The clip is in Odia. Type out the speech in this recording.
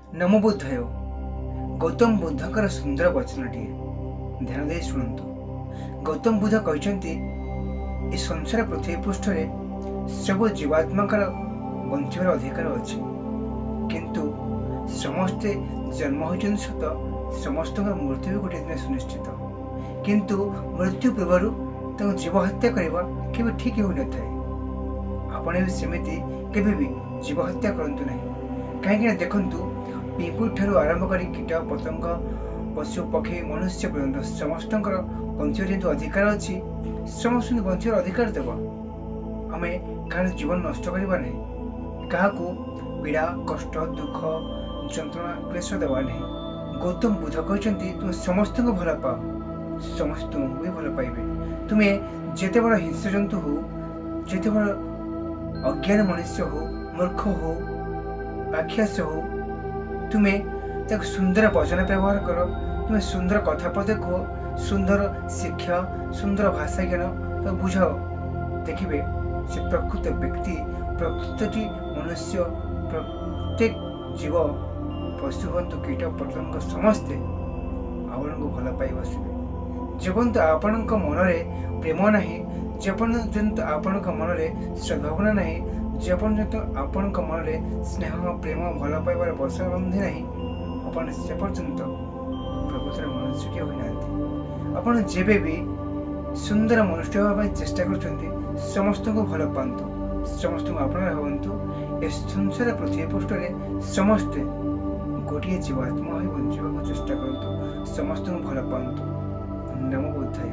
ନମୋ ବୁଦ୍ଧାୟ। ଗୌତମ ବୁଦ୍ଧଙ୍କର ସୁନ୍ଦର ବଚନଟିଏ ଧ୍ୟାନ ଦେଇ ଶୁଣନ୍ତୁ। ଗୌତମ ବୁଦ୍ଧ କହିଛନ୍ତି, ଏ ସଂସାର ପୃଥିବୀ ପୃଷ୍ଠରେ ସବୁ ଜୀବାତ୍ମାଙ୍କର ବଞ୍ଚିବାର ଅଧିକାର ଅଛି, କିନ୍ତୁ ସମସ୍ତେ ଜନ୍ମ ହୋଇଛନ୍ତି ସତ, ସମସ୍ତଙ୍କର ମୃତ୍ୟୁ ବି ଗୋଟିଏ ଦିନ ସୁନିଶ୍ଚିତ। କିନ୍ତୁ ମୃତ୍ୟୁ ପୂର୍ବରୁ ତାଙ୍କୁ ଜୀବ ହତ୍ୟା କରିବା କେବେ ଠିକ୍ ହୋଇନଥାଏ। ଆପଣ ବି ସେମିତି କେବେ ବି ଜୀବ ହତ୍ୟା କରନ୍ତୁ ନାହିଁ। କାହିଁକିନା ଦେଖନ୍ତୁ, ପିମ୍ପୁଡ଼ି ଠାରୁ ଆରମ୍ଭ କରି କୀଟ ପତଙ୍ଗ, ପଶୁ ପକ୍ଷୀ, ମନୁଷ୍ୟ ପର୍ଯ୍ୟନ୍ତ ସମସ୍ତଙ୍କର ବଞ୍ଚିବାର ଯେହେତୁ ଅଧିକାର ଅଛି, ସମସ୍ତଙ୍କୁ ବଞ୍ଚିବାର ଅଧିକାର ଦେବା। ଆମେ କାହାର ଜୀବନ ନଷ୍ଟ କରିବା ନାହିଁ, କାହାକୁ ପୀଡ଼ା, କଷ୍ଟ, ଦୁଃଖ, ଯନ୍ତ୍ରଣା, କ୍ଲେଶ ଦେବା ନାହିଁ। ଗୌତମ ବୁଦ୍ଧ କହିଛନ୍ତି, ତୁମେ ସମସ୍ତଙ୍କୁ ଭଲ ପାଅ, ସମସ୍ତେ ତୁମକୁ ବି ଭଲ ପାଇବେ। ତୁମେ ଯେତେ ବଡ଼ ହିଂସ୍ରଜନ୍ତୁ ହଉ, ଯେତେ ବଡ଼ ଅଜ୍ଞାନ ମନୁଷ୍ୟ ହଉ, ମୂର୍ଖ ହଉ, ରାକ୍ଷସ ହଉ, ତୁମେ ତାକୁ ସୁନ୍ଦର ବଚନ ବ୍ୟବହାର କର, ତୁମେ ସୁନ୍ଦର କଥା ପଦେ କୁହ, ସୁନ୍ଦର ଶିକ୍ଷା, ସୁନ୍ଦର ଭାଷା ଜ୍ଞାନ ତାକୁ ବୁଝାଅ, ଦେଖିବେ ସେ ପ୍ରକୃତ ବ୍ୟକ୍ତି, ପ୍ରକୃତଟି ମନୁଷ୍ୟ, ପ୍ରତ୍ୟେକ ଜୀବ, ପଶୁ ହୁଅନ୍ତୁ, କୀଟ ପତଙ୍ଗ, ସମସ୍ତେ ଆପଣଙ୍କୁ ଭଲ ପାଇ ବସିବେ। ଯେପର୍ଯ୍ୟନ୍ତ ଆପଣଙ୍କ ମନରେ ପ୍ରେମ ନାହିଁ, ଯେପର୍ଯ୍ୟନ୍ତ ଆପଣଙ୍କ ମନରେ ସଦ୍ଭାବନା ନାହିଁ, ଯେପର୍ଯ୍ୟନ୍ତ ଆପଣଙ୍କ ମନରେ ସ୍ନେହ, ପ୍ରେମ, ଭଲ ପାଇବାର ବର୍ଷା ବନ୍ଧି ନାହିଁ, ଆପଣ ସେ ପର୍ଯ୍ୟନ୍ତ ପ୍ରକୃତରେ ମନୁଷ୍ୟଟିଏ ହୋଇନାହାନ୍ତି। ଆପଣ ଯେବେ ବି ସୁନ୍ଦର ମନୁଷ୍ୟ ହେବା ପାଇଁ ଚେଷ୍ଟା କରୁଛନ୍ତି, ସମସ୍ତଙ୍କୁ ଭଲ ପାଆନ୍ତୁ, ସମସ୍ତଙ୍କୁ ଆପଣାର ଭାବନ୍ତୁ। ଏ ସଂସାର ପୃଥିବୀ ପୃଷ୍ଠରେ ସମସ୍ତେ ଗୋଟିଏ ଜୀବାତ୍ମା ହୋଇ ବଞ୍ଚିବାକୁ ଚେଷ୍ଟା କରନ୍ତୁ, ସମସ୍ତଙ୍କୁ ଭଲ ପାଆନ୍ତୁ। ନମୋ ବୁଦ୍ଧାୟ।